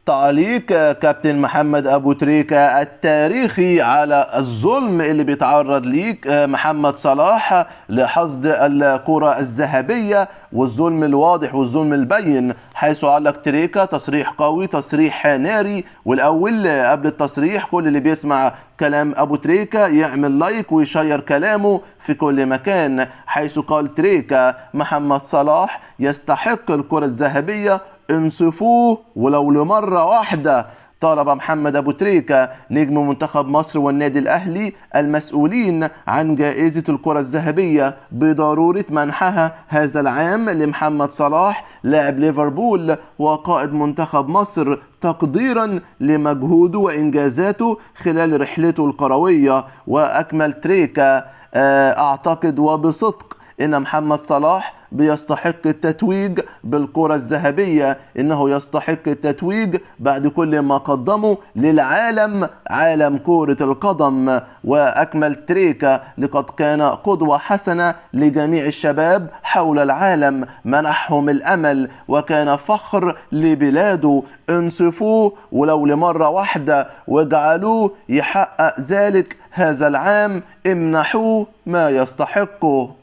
تعليق كابتن محمد أبو تريكة التاريخي على الظلم اللي بيتعرض ليك محمد صلاح لحصد الكرة الذهبية والظلم الواضح والظلم البين، حيث علق تريكة تصريح قوي، تصريح ناري. والأول قبل التصريح كل اللي بيسمع كلام أبو تريكة يعمل like ويشير كلامه في كل مكان، حيث قال تريكة محمد صلاح يستحق الكرة الذهبية، انصفوه ولو لمرة واحدة. طالب محمد أبو تريكة نجم منتخب مصر والنادي الأهلي المسؤولين عن جائزة الكرة الذهبية بضرورة منحها هذا العام لمحمد صلاح لاعب ليفربول وقائد منتخب مصر، تقديرا لمجهوده وإنجازاته خلال رحلته الكروية. وأكمل تريكة أعتقد وبصدق إن محمد صلاح بيستحق التتويج بالكرة الذهبية، إنه يستحق التتويج بعد كل ما قدمه للعالم، عالم كرة القدم. وأكمل تريكة لقد كان قدوة حسنة لجميع الشباب حول العالم، منحهم الأمل وكان فخر لبلاده، انصفوه ولو لمرة واحدة واجعلوه يحقق ذلك هذا العام، امنحوه ما يستحقه.